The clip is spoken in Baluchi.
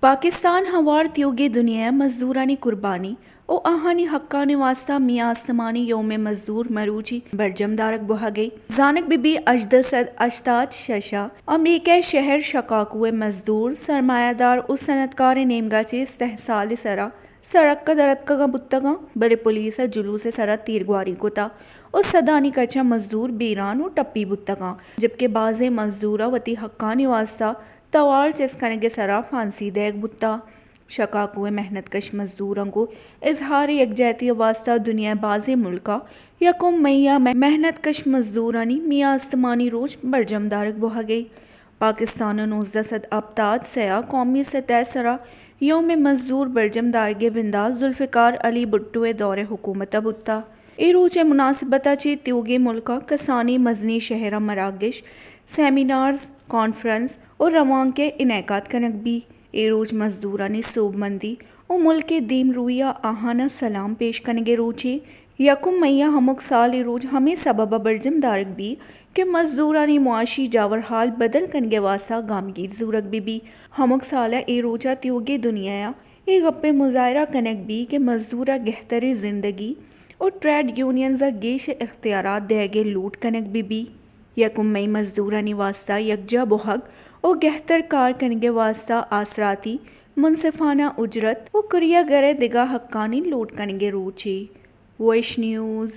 پاکستان ہوار تیوگیں دنیا ء مزدورانی قربانی و آہانی حقانی واسطہ میاں آسمانی یوم مزدور مروچی برجم دارگ بوہگ ء۔ زانگ بہ بی ہژدہ سد ہشتاد شش ء امریکہ ء شہر شکاکو ء مزدور، سرمایہ دار و صنعتکار ء نیمگا چہ استحصال ء سرا سڑک ء در اتکگاں بوتگاں، بلے پولیس ء جلوس ء سرا تیرگواری کتا و سدانی کچ ء مزدور بیران و ٹپی بوتگاں، جبکہ بازیں مزدوراں وتی حقانی واسطہ توار چست کنگ ء سرا پھانسی دئیگ بوتا۔ شکاکو ء محنت کش مزدوراں گوں اظہار یکجہتی ء واسطہ دنیا ء بازیں ملکاں یکم مئی ء محنت کش مزدورانی میاں آسمانی روچ برجم دارگ بوہگ ء۔ پاکستان ء نوزدہ سد ہپتاد سئے ء قومی سطح ء سرا یوم مزدور برجم دارگ ء بندات ذوالفقار علی بھٹو ء دور ء حکومت ء بوتا۔ اے روچ ء مناسبت ء چہ تیوگیں ملکاں کسانیں مزنیں شہراں مراگش، سیمینارز، کانفرنس و روانک ء انعقاد کنگ بی۔ اے روچ مزدورانی سوبمندی و ملک ء دیمروئی ء آہاناں سلام پیش کنگ ء روچے۔ یکم مئی ء ہمک سال اے روچ ہمے سبب ء برجم دارگ بی کہ مزدورانی معاشی جاورحال بدل کنگ ء واستا گامگیج زورگ بہ بی۔ ہمک سال ء اے روچ ء تیوگیں دنیا ء اے گپ ء مظاہرہ کنگ بی کہ مزدور ء گہتریں زندگی و ٹریڈ یونینز ء گیش اختیارات دئیگ ء لوٹ کنگ بہ بی۔ یکم مئی مزدورانی واستا یکجاہ بوہگ و گہتر کار کنگ ء واستا آسراتی، منصفانہ اجرت و کریاگر ء دگہ حقانی لوٹ کنگ ء روچے۔ وش نیوز۔